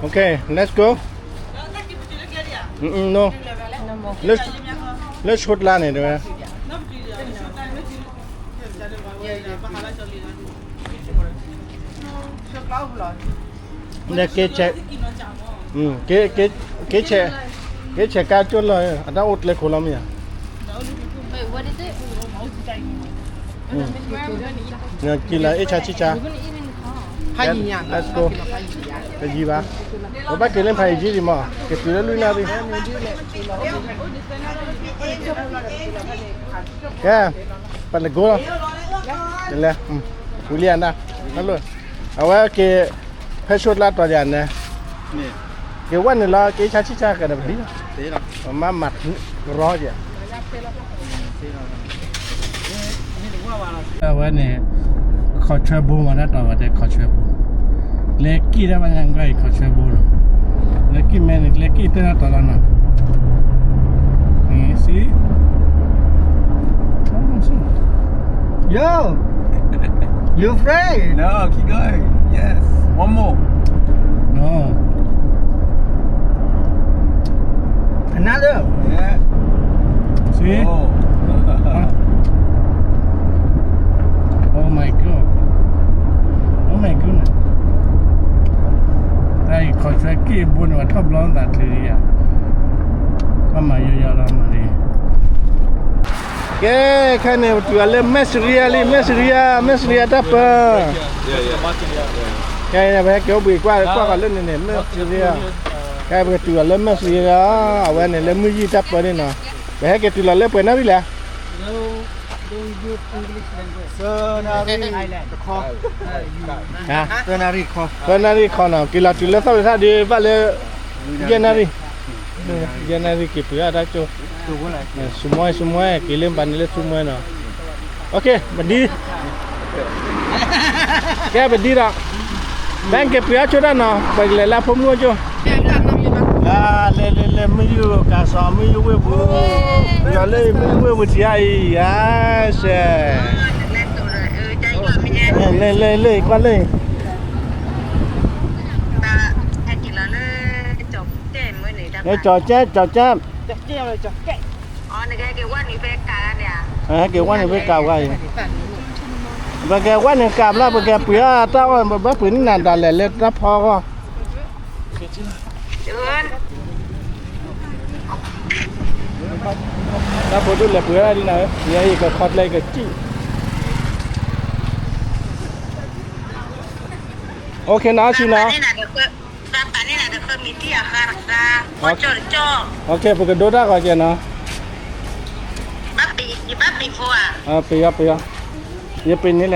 Okay, let's go. Mm, mm, no. Let's, let's ရှူတ်လာ န့ၣ် တဲဝဲ. က့ဆဲး, က့ဆဲး, က့ဆဲးကါကၠိလီၤ, အတၢ်အိၣ်ကျဲခိၣ်လီၤမ့ၢ်ဧါ. က့လီၤ အ့ၣ်ဆါဆံၣ်ဆါ. Let's go. တယံၤဘၣ်. ပဘၣ်က့ၤလၢဖးယံၤဒံးမး, က့ၤတုၤလၢလွံၢ်နၣ်ရံၣ်. ကဲ, ပလဲၤကိလီၤ. လဲၤ, ဝံၤလံဧါနၤ, အဝဲက့ၤ, ဖဲ ရှူတ်လာ တီၤယၤန့ၣ်, က့ၤဝဲန့ၣ်လီၤ, က့ၤဆါဆံၣ်ဆါကဒီးပဒ်လီၤ, ပမၤမၤကရီယဲၢ်. အဝဲန့ၣ်, ခီၣ်ဆွဲဘိမး တၢ်တီၤဝဲတဲခီၣ်ဆွဲဘိ, ကျဲက့ၣ်တၢ်ဘၣ်ညါကွၢ်အံၤ ခီၣ်ဆွဲဘိလီၤ, ကျဲက့ၣ်မဲန့ၣ် ကျဲက့ၣ်တၢ်တီၤလီၤနီၤ, စံ Yo, you afraid? No, keep going. Yes. One more. No. Another. Yeah. See? Oh. Oh my God. Oh my goodness. တၢ်အံၤ ခီၣ်ဆွဲက့ၣ်ဘိန့ၣ် ပှၤထီၣ်ဘျီသးချ့လံယၤ, ဘၣ်မၤယီယီလီၤမးလံ. ကဲ, ခဲန့ၣ် ပတုၤအီၤလၢ မဲၣ်စရံယါလံ, မဲၣ်စရံယါ, မဲၣ်စရံယါတၢ်ပၢ, ခဲအံၤ ပဟဲက့ၤအိၣ်ဘှံးကွၢ် ကွၢ်ဃီၤလၢန့ၣ်န့ၣ် မဲၣ်စရံယါ, ခဲပကတုၤအီၤလၢ မဲၣ်စရံယါ, အဝဲန့ၣ်လၢမုၢ်ယံၢ်တၢ်ပၢန့ၣ်နီၤ, ပဟဲက့ၤတုၤလီၤလၢပှဲၤနၣ်ရံၣ်လဲၣ်. သၢနၣ်ရံၣ်တခီ, သၢနၣ်ရံၣ်တခီနီၤ, က့ၤလီၤတုၤလၢသီၣ်ဝံၤသၣ်ဒီး ဘၣ်လၢ ယဲၢ်နၣ်ရံၣ်, ယဲၢ်နၣ်ရံၣ်က့ၤပှ့ၤအတၢ်ကၠိ, ဆူမဲ ဆူမဲ က့ၤလၢပှၤန့ၣ်လၢဆူမဲနီၤ, ပဒံ ကဲပဒံဒီး, ဘၣ်က့ၤပှ့ၤအီၣ်ကၠိတၢ်နီၤ, ပကလဲၤလၢဖိမုၣ်အကၠိ, လဲၤလဲၤလဲၤ မုၢ်ယုၢ်ကးစီၤ မုၢ်ယုၢ်ဝ့ၢ်ပူၤ, ပယီၤလၢမုၢ်ယုၢ်ဝ့ၢ်ပူၤထံအံၤ, အါရှဲ, လဲၤလဲၤလဲၤ ကွၢ်လၢ ကၠီၤကဲ ကၠီၤကဲ, ဟဲက့ၤဝဲန့ၣ်ဖဲကးဝဲအံၤ, ပကဲဝဲန့ၣ်ကးဘျီ ပကဲပှ့ၤအီၣ်တၢ်အီၣ် ပဘၣ်ပှ့ၤန့ၢ်နၤဒၣ်လဲာ်လၢတၢ်ဖီအဂီၢ်, တၢ်ဖိဒိၣ်လဲၤပှ့ၤအီၣ်ဒ်နၤ, ယဲအံၤကခီဖျဲကစံၣ်, အိၣ်ခ့နီၤ အါဆူနီၤ. ပကဒိတၢ်ဂီၤကဲနီၤ, ပယီၤ ပယီၤ,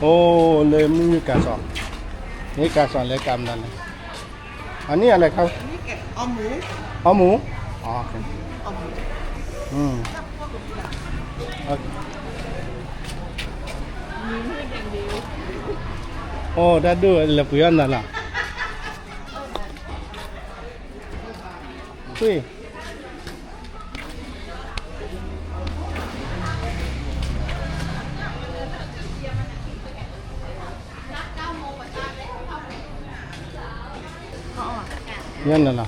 အိၣ်လၢမုၢ်ကးစီၤ, မ့ၢ်ကးစီၤလဲၤကးမနုၤလဲၣ်, အနံၣ်အလဲၤခါ, အီမူၤ, အီမူၤ, အိၣ်တၢ်ဒိၣ်လဲၤပှ့ၤအီၣ်နၤလီၤ, ညါနၤလီ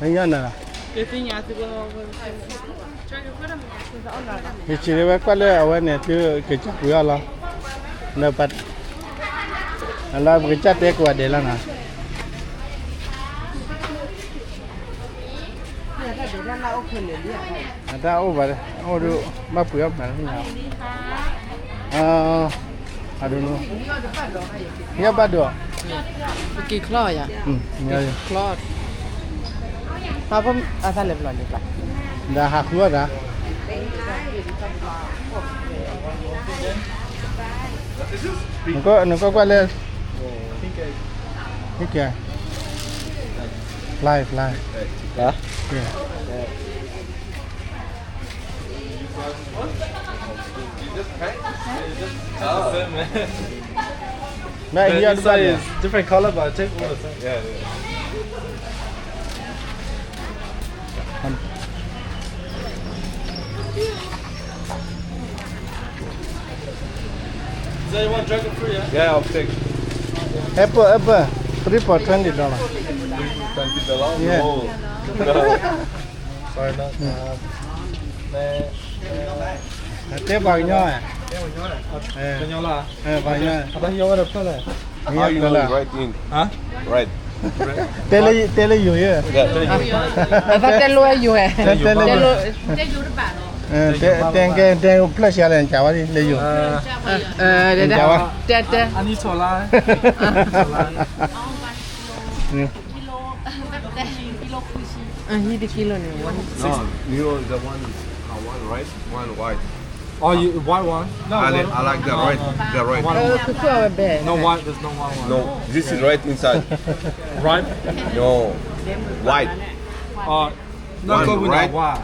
ၤ, ညါနၤလီၤ, ယစံးဝဲကွၢ်လၢအဝဲန့ၣ် သုကစၢ်ပှ့ၤအီၣ်လီၤ, လၢပကစၢ်တဲကိးဂၤဒဲးလီၤနီၤ. အတၢ်အိၣ်ဘၣ်, အိၣ်ဒုး, ဘၣ်ပှ့ၤအီၣ်မးလၢညါ, အဒိ, ညါဘၣ်ဒိ, ပက့ၤချီယၤ, ချီ, အသးလဲၤဘျီန့ၣ်, ဒီးဟးဃုအီၣ်သး, နကွၢ်ကွၢ်လၢ, ဟ့ၣ်ကဲ, fly fly, ဟ့ၣ်ကဲ. Not here, the same, man. Different color, but I take all the same. Yeah, yeah. Is that you want dragon fruit, yeah? Yeah, I'll take. Apple, apple, three for twenty dollar. Three for twenty dollar? Yeah. No. Sorry, no. Uh, တဲပှၤကညီ ပှၤကညီ ပှၤကညီ How you know right in? Huh? Right. တဲလၢယိၤယဲ တဲလၢယိၤ တဲလၢယိၤ တဲကဲ တဲဖျၢၣ်ဆံးလဲၣ် နကဝါလၢယိၤ တဲတဲ ဟံးတကံလိန့ၣ် one sixty. No, you know the one, uh, one red, one white. Oh, you white one? No, I like, I like the red, the red. No, white, there's no white one. No, this is red inside. Red? No, white. Uh, not one good with red. White.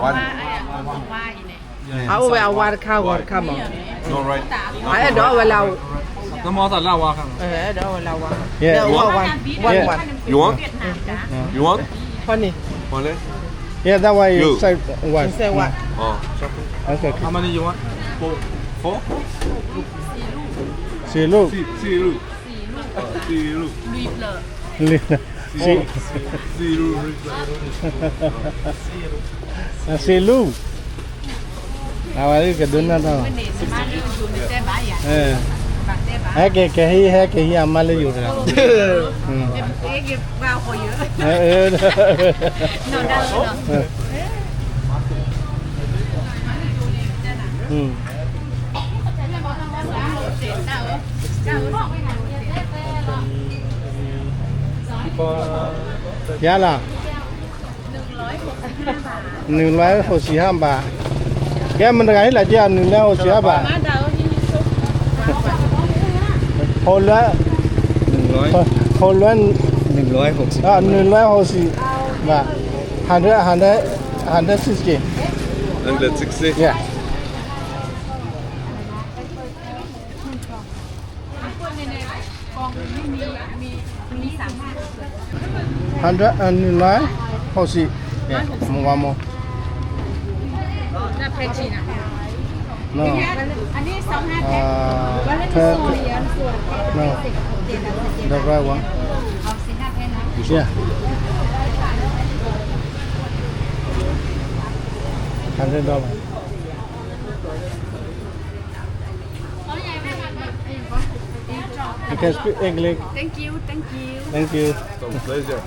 One. အအိၣ်ဝဲအဝါတခါဂီၤတခါမး No, red. အအဲၣ်ဒိးအီၣ်ဝဲလၢ အဲၣ်ဒိးအီၣ်ဝဲလၢ one one. You want? You want? Honey. Honey? Yeah, that one you say one. You say one. Oh, okay. How many you want? Four. Four? စံလူ စံလူ စံလူ လွံၢ် စံ စံလူ အဝဲကဒိးနၢ်တၢ် ဟဲက့ၤ ကဟံး ဟဲက့ၤဟံးအမါလၢ ယိၤတဂၤ ယၤလီၤ နုာ်လွဲဟိးစံးဟးဘၣ် ကဲမတၤတဂၤဟ့ၣ်လီၤက့ၤအီၤ နုာ်လွဲဟိးစံးဟးဘၣ် ဟိးလွဲ ဟိးလွဲ နုာ်လွဲဟိးစံးဘၣ် hundred, hundred, hundred sixty. Hundred sixty? Yeah. ဟးဒြဲ နုာ်လွဲ ဟိးစံး မုၢ်ဝါမိၢ် No. Uh, no. The right one. Yeah. Hundred dollar. You can speak English. Thank you, thank you. Thank you. It's a pleasure.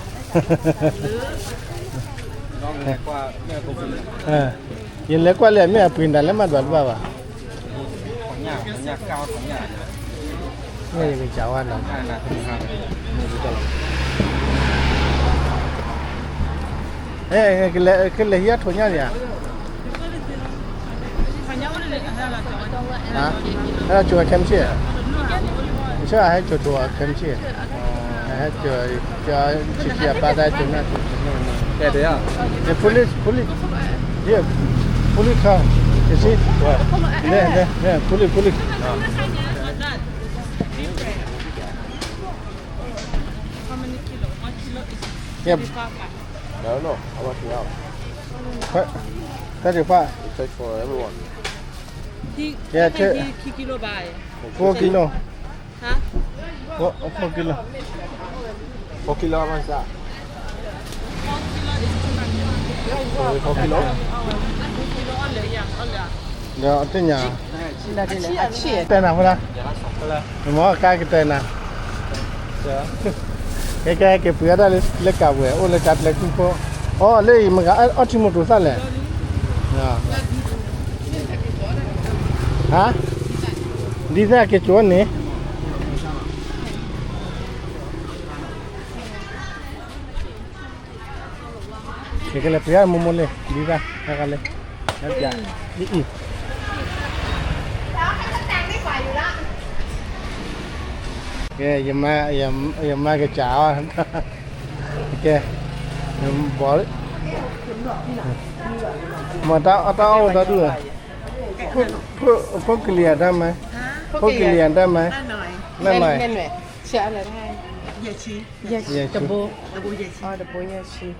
ယလဲၤကွၢ်လၢအမ့ၢ်အပှ့ၤဒၣ်လဲၣ်မးဒွးတဘၣ်ဘၣ်. မ့ၢ်ယကစၢ်ဝါနီၤ အဲ ကလဲၤဟံးအထိၣ်ညါန့ၣ်ဧါ ဟဲကၠိၤခဲမုၢ်ဆ့ၣ်, မုၢ်ဆ့ၣ်ဟဲကၠိၤထိၣ်ခဲမုၢ်ဆ့ၣ်, ဟဲကၠိၤ ကၠိၤဆံးဆံးအပၢ်တၢ်ကၠိၤနၢ်ကၠိၤနၢ်, ဖိလံ ဖိလံ ဖိလံခါ ကစံ ဖိလံ ဖိလံ How many kilo? One kilo is fifty-five baht. I don't know how much we have. Thirty-five. It takes for everyone. Yeah, four kilo. Huh? Four, four kilo. Four kilo, how much is that? Four kilo is two hundred. Only four kilo? Two kilo only, yeah, only. ဒီးအတညါ တဲနၤဖိဒၣ်, မ့ၢ်ကါကတဲနၤ, ကဲကဲက့ၤပှ့ၤအီၣ်တၢ်လၢကးပှဲၤ အိၣ်လၢကါပျဲၤကူၣ်ခိၣ်, အိၣ်လၢအံၤမ့ၢ်ကါအီၣ်ထံမိၢ်တိၤသၣ်လဲၣ်, ဟါ, ဒ်သၣ်က့ၤကၠိန့ၣ် ကဲကဲလၢပှ့ၤအီၣ်မိၢ်မိၢ်လံ ဒ်သၣ် ဟဲကါလၢ, အံၤ, ကဲ, ယမါကစၢ်အီၤ, ကဲ, ဘီ, မ့ၢ်တၢ်အီၣ်တၢ်အီၣ်ဝဲတၢ်ဒူၣ်, ဖိကလံၤအတၢ်မၤ, ဖိကလံၤအတၢ်မၤ, နနွဲၣ်, တဘိ, တဘိယဲၢ်ဆံ, န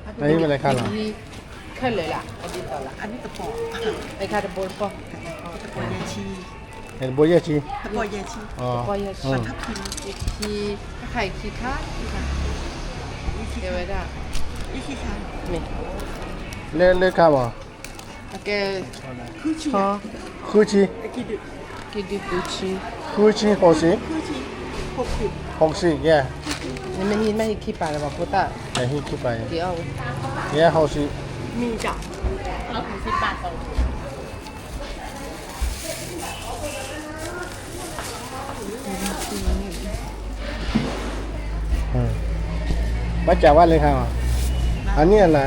ဟံးဝဲလဲၣ်ခါလီၤ. ခဲလၢာ်လၢ အဒ်သိးလၢ အဒ်တပီၢ်, အခါတဘိတပီၢ်, တပီၢ်ယဲၢ်ဆံ, တဘိယဲၢ်ဆံ, တပီၢ်ယဲၢ်ဆံ, တခါခံခါ, တဲဝဲဒၣ်, လၢလၢခါမး, ဃုဆံ, ဃုဆံ, ဃုဆံ, ဃုဆံ, ယဲၢ်, နမ့ၢ်ဟံးမ့ၢ်ဟံးခံပၤလၢၤဘၣ်ဖိသၣ်, ဟံးခံပၤ, ယဲၢ်, ဃုဆံ, ဘၣ်ကးဝဲလၢခါ, အနံၣ်အလါ,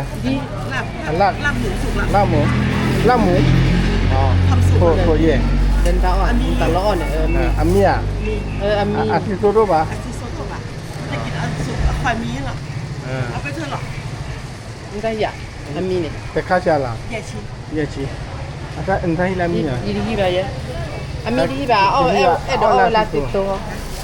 လၢ်မူ, လၢ်မူ, တၢ်လီၢ်အီၣ်န့ၣ်, အမံၤဧါ, အသံသိဒိၣ်ဘၣ်, တခါဆံလီၤ, ယဲၢ်ဆံ, နတၢ်ဟံးလၢအမံၤဧါ, ယတဟံးဘၣ်ယဲ, အမံၤတဟံးဘၣ်, အဲၣ်ဒိးအီၣ်ဝဲလၢအသံသိ,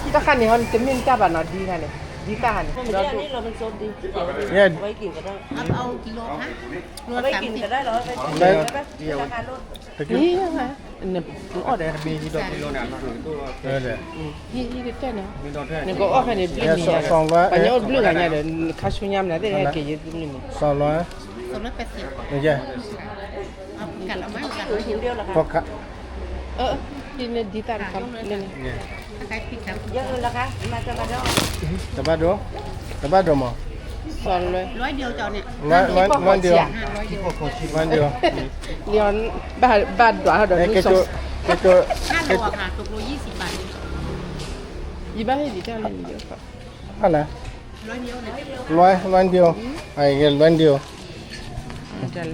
တၢ်ခါန့ၣ်ဟီန့ၣ် တမ့ၢ်တၢ်ဘၣ်နီၤ ဒ်ခါန့ၣ်, ဒ်တၢ်ခါန့ၣ်, ယဲၢ်, နကအီၣ်ဒီးတမ့ၢ်ဟံးဒီးကံလိန့ၣ်, ဟံးတတဲန့ၣ်, နကအီၣ်ဖဲန့ၣ်ဘျုးနံၤညါဒီး, ပှၤညီအိၣ်ဘျုးဂၤညါဒီး နခါဆူညါမနုၤသ့ၣ်ဟဲက့ၤယဲဘျုးနံၤ, စီၤလွဲ, ယဲၢ်, ဖီခါ, ဟံးန့ၢ်ဒ်သၣ်တခါန့ၣ်, တဘၣ်ဒိ, တဘၣ်ဒိမး, စီၤလွဲ, လွဲဒိ, လွဲဒိ, ဘၣ်ဒွးဒီး, ယဘၣ်ဟ့ၣ်ဒံးတၢ်လၢ, လွဲ, လွဲဒိ, လွဲဒိ,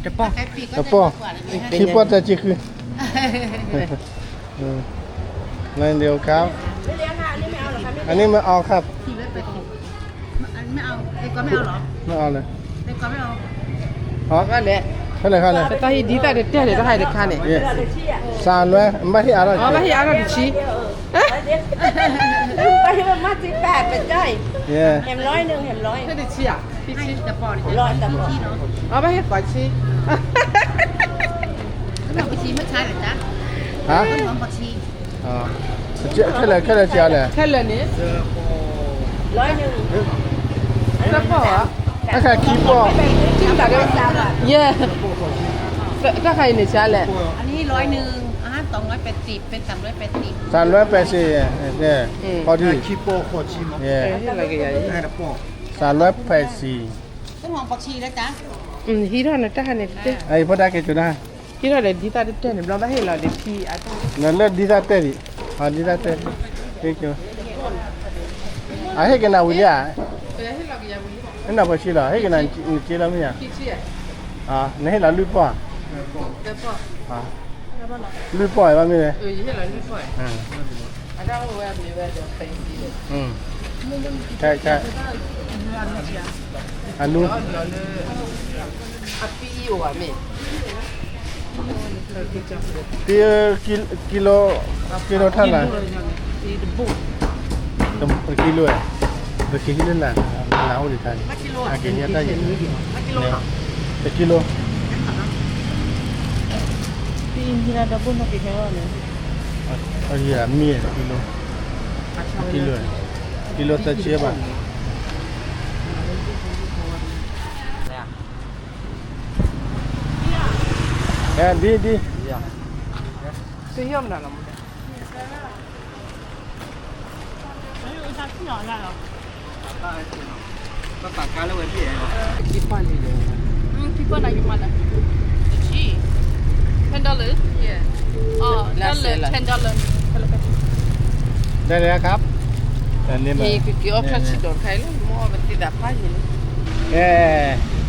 တပီၢ်, ခံပီၢ်တၢ်စ့ဃု, လွဲဒိခါ, အနံၣ်မ့ၢ်အီခါ, မ့ၢ်အီလၢ, ခဲလၢာ်ခါန့ၣ်, ပတၢ်ဟံးဒ်သၣ်တတဲန့ၣ် တၢ်ဟံးတခါန့ၣ်, စၤလွဲ, ဘၣ်ဟ့ၣ်အါထီၣ်တဆံ, ဘၣ်ဟ့ၣ်အါထီၣ်တဆံ, အဘၣ်ဟ့ၣ်ဃိးဆံ, ခဲလၢာ်, ခဲလၢာ်စ့လဲၣ်, ခဲလၢာ်န့ၣ်, တပီၢ်, တခါခံပီၢ်, ယဲၢ်, တၢ်ခါအံၤန့ၣ်စ့လဲၣ်, စၤလွဲပဲစ့, စၤလွဲပဲစ့, ဟံးထီၣ်နတၢ်ဟါန့ၣ်, အဖိဒၣ်က့ၤကၠိဒၣ်, ဟံးထီၣ်ဒီးဒ်သၣ်တတဲန့ၣ် ဘျီဘၣ်ဟ့ၣ်လီၤဒီးဖံအတၢ်, လၢဒ်သၣ်တဲဒံး, ဒ်သၣ်တဲ, အဟ့ၣ်ကနၤဝံၤလံဧါ, ဟ့ၣ်နီၢ်ဖိဆံလီၤ ဟ့ၣ်ကနၤနစ့လီၤမ့ၢ်ဧါ, နဟ့ၣ်လီၤလွံၢ်ပီၢ်ဧါ, လွံၢ်ပီၢ်ဘၣ်မ့ၢ်ဝဲ, အလူ, ကံလိ, ကံလိထၣ်လၢ, ကံလိ, ပကဟံးလၢနၤ, နအိၣ်ဒံးခါန့ၣ်, အက့ၤဟံးတၢ်ယံၤ, တကံလိ, မ့ၢ်ကံလိ, ကံလိ, ကံလိသၢဆံဘၣ်. ဒ်, ဒ်, ခံပီၢ်လံ, ခံပီၢ်နၤယူၤမးလၢ, ten dollar, ဒ်လဲၣ်, ကက့ၤအီၣ်ခၢၣ်ဆံးဒီးတခါအံၤလၢ မ့ၢ်အီၣ်ပသံသး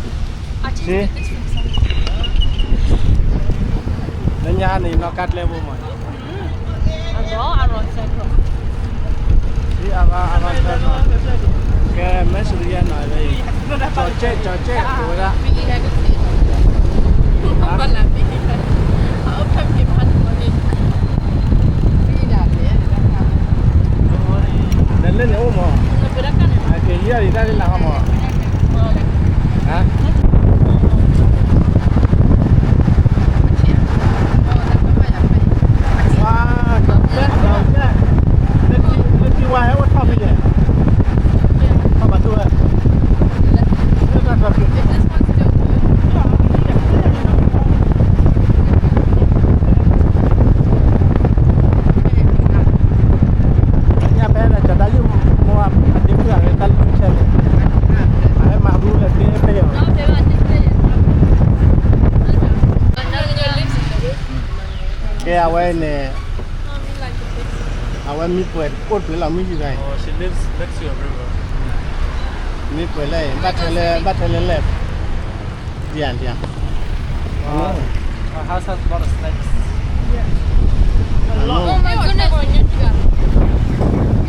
ဖးယံၤလၢ လၢညါန့ၣ် နီၢ်ကါကျဲဖိမး, ကဲ မဲစရီယါနီၤ, ကၠီၤကဲ, ကၠီၤကဲ, ဝဲဒၣ် နလၢန့ၣ်အိၣ်မး, အက့ၤယံၤဒံးတၢ်လၢနၤဟီမး, ဟါ, အဝဲန့ၣ် အဝဲမံပှဲၤအိၣ်တပှဲၤလီၤ မုၢ်ယံၤဂၤအံၤ she lives next to a river. မံပှဲၤလၢ ဘၣ်ထဲလၢ ဘၣ်ထဲလၢလဲၣ် ဒံးဧါ ဒံးဧါ Our house has a lot of snakes.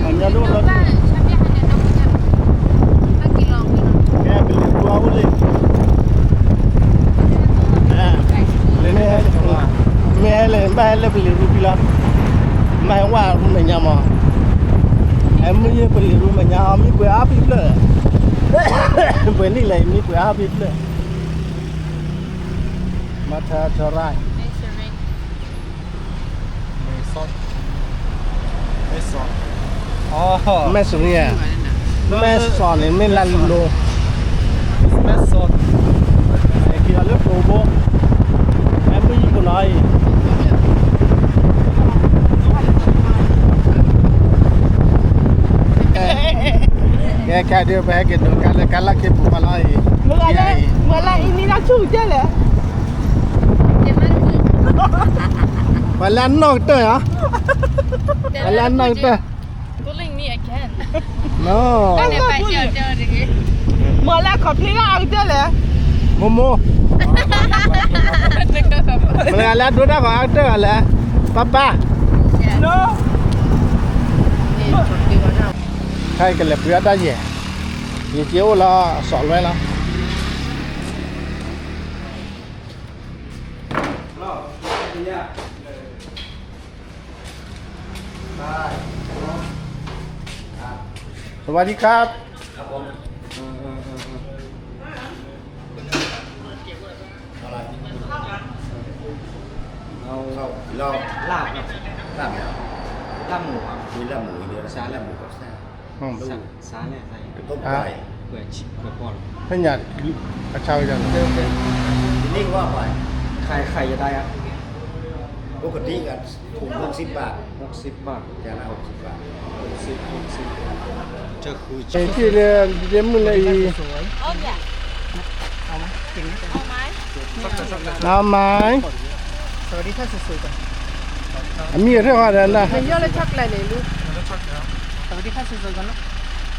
အညီဒိၣ် ကဲ ပလံၤရူအိၣ်လံ မ့ၢ်ဟဲလၢ ဘၣ်ဟဲလၢပလံၤရူဖံလီၤ မ့ၢ်ဟဲဝဲရူမဲာ်ညါမး အမုၢ်ယံၤပလံၤရူမဲာ်ညါ အမံပှဲၤအါဖံဖျၢၣ် ပှဲၤနံၣ်လဲၣ် မံပှဲၤအါဖံဖျၢၣ် မၤထၢထၢရၢ် မဲၢ်စီၤန့ၣ် မဲၢ်စီၤန့ၣ် မ့ၢ်လၢလိၤ မဲၢ်စီၤ က့ၤအီၤလၢပှိၤဘိ မ့ၢ်မုၢ်ယံၤပနီၤအံၤ ကဲ ခဲဒုး ပဟဲက့ၤဒိးကါလၢကါလၢ်ခ့ပူၤဖးလီၤအံၤ မ့ၢ်လၢအံၤန့ၣ်လၢဆူၣ်ကဲလဲၣ် ပှၤလၢအနီၢ်ကတၢၢ်ဧါ ပှၤလၢအနီၢ်ကတၢၢ် မ့ၢ်လၢခီၣ်ဖျိလၢအကတၢၢ်လဲၣ် မိၢ်မိၢ် မ့ၢ်လၢအဒိတၢ်ဂီၤအကတၢၢ်ဂၤလဲၣ် ပၢ်ပၢ် ခဲအံၤကလဲၤပှ့ၤအီၣ်တၢ်ယဲၢ် ယစ့အိၣ်လီၤ အစီၤလွဲလီၤ สวัสดีครับ ครับผม เอาอะไร เอา เอาลาบครับ ลาบเหรอ ลาบหมูครับ มีลาบหมูอย่างเดียวนะ ใช่ ลาบหมูกับแซ่บ อืม สา สาแหละใส่ ต้มไก่ เปื่อยชิเปื่อยปอด ဖဲညါ အဆါဝဲဒၣ် ဒီနေ့ကဘၣ်ပှၤ ไข่ ไข่จะได้ครับ ปกติก็ถุงหกสิบบาท หกสิบบาท จานละหกสิบบาท หกสิบ หกสิบ จะคือ က့ၤလၢ ဒ့မုၢ်လၢအံၤ เอาไหม เอาไหม สวัสดีค่ะสวยๆก่อน အမံၤအထၢၣ်ဃီဒီးနၤ မ့ၢ်ယီၢ်လၢ chocolate န့ၣ်လူ สวัสดีค่ะสวยๆก่อนลูก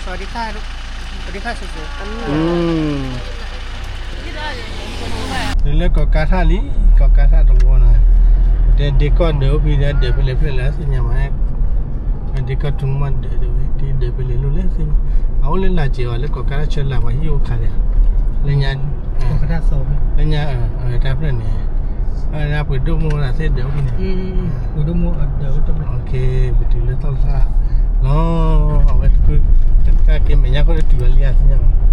สวัสดีค่ะลูก สวัสดีค่ะสวยๆ อืม လၢကီၢ်ကါထၣ်လံ ကီၢ်ကါထၣ်တဝီနီၤ တဲဒ့ကီၢ်ဒၢးအိၣ်ဖဲလဲၣ် ဒၢးဖဲလဲၣ်ဖဲလဲၣ်သ့ၣ်ညါမး ဒ့ကီၢ်ထူမီၢ်ဒၢးတဝဲ ဒ့ဒၢးဖဲလဲၣ်လိၣ်လဲၣ်သ့ၣ်ညါ အအိၣ်လၢလၢ်စဲးအီၤ လၢကီၢ်ကါထၣ်ဆၢလၢ်ပှၤဟံၣ်အိၣ်ခါဒီး လၢညါ လၢညါ တၢ်ဖျၢၣ်န့ၣ် ပှ့ၤဒိၣ်မိၢ်ဝဲဒၣ်သ့ၣ်ဒၢးအိၣ်ဖဲန့ၣ် ပှ့ၤဒိၣ်မိၢ်အဒၢးအိၣ်တဘျီ ပတုၤလၢသီၣ်လၢ်လီၤ အဝဲတဖု တၢ်က့မဲာ်ညါခိၣ်လၢတုၤဝဲလံဧါသ့ၣ်ညါ